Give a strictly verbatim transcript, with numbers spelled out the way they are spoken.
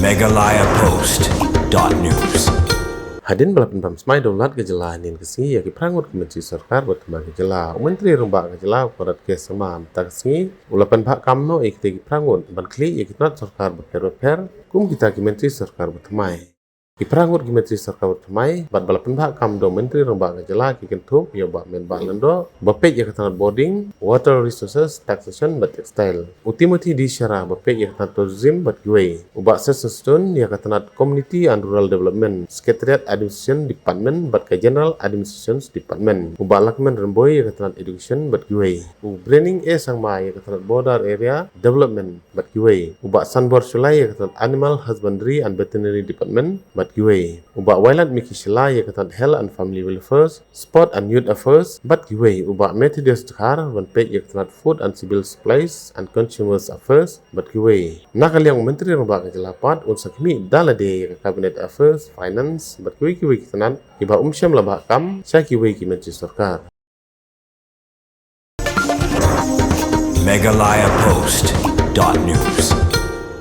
Meghalaya Post dot news. Hadien ba la pynbam smai da u Lat ka jylla hynnin ka sngi ïa ki phra ngut ki myntri sorkar ba thymmai ka jylla, u Myntri Rangbah ka jylla u Conrad K Sangma mynta ka sngi u la pynbha kam noh ïa kita ki phra ngut ban khlieh ïa ki tnat sorkar bapher bapher kum kita ki myntri sorkar ba thymmai. Ki phra ngut ki myntri sorkar ba thymmai bad ba la pynbha kam da u Myntri Rangbah ka jylla ki kynthup ïa u Bah Metbah Lyngdoh ba peit ïa ka tnat bording, water resources, taxation bad textile, u Timothy D Shara ba peit ïa ka tnat tourism bad kiwei, u Bah Sesson Stone ïa ka tnat community and rural development, secretariat administration department bad ka general administrations department, u Bah Lakman Rymbui ïa ka tnat education bad kiwei, u Brening A Sangma ïa ka tnat border area development bad kiwei, u Bah Sanbor Shullai ïa ka tnat animal husbandry and veterinary department bad kiwei, u Bah Wailadmiki Shylla ïa ka tnat health and family welfare, sport and youth affairs bad kiwei, u Bah Methodius Dkhar ban peit ïa ka tnat food and civil supplies and consumers affairs bad kiwei. Na ka liang u Myntri Rangbah ka jylla pat un sa khmih da lade ïa ka cabinet affairs, finance bad kiwei kiwei ki tnat kiba um shym la bha kam sha kiwei ki myntri sorkar. Meghalaya Post dot news.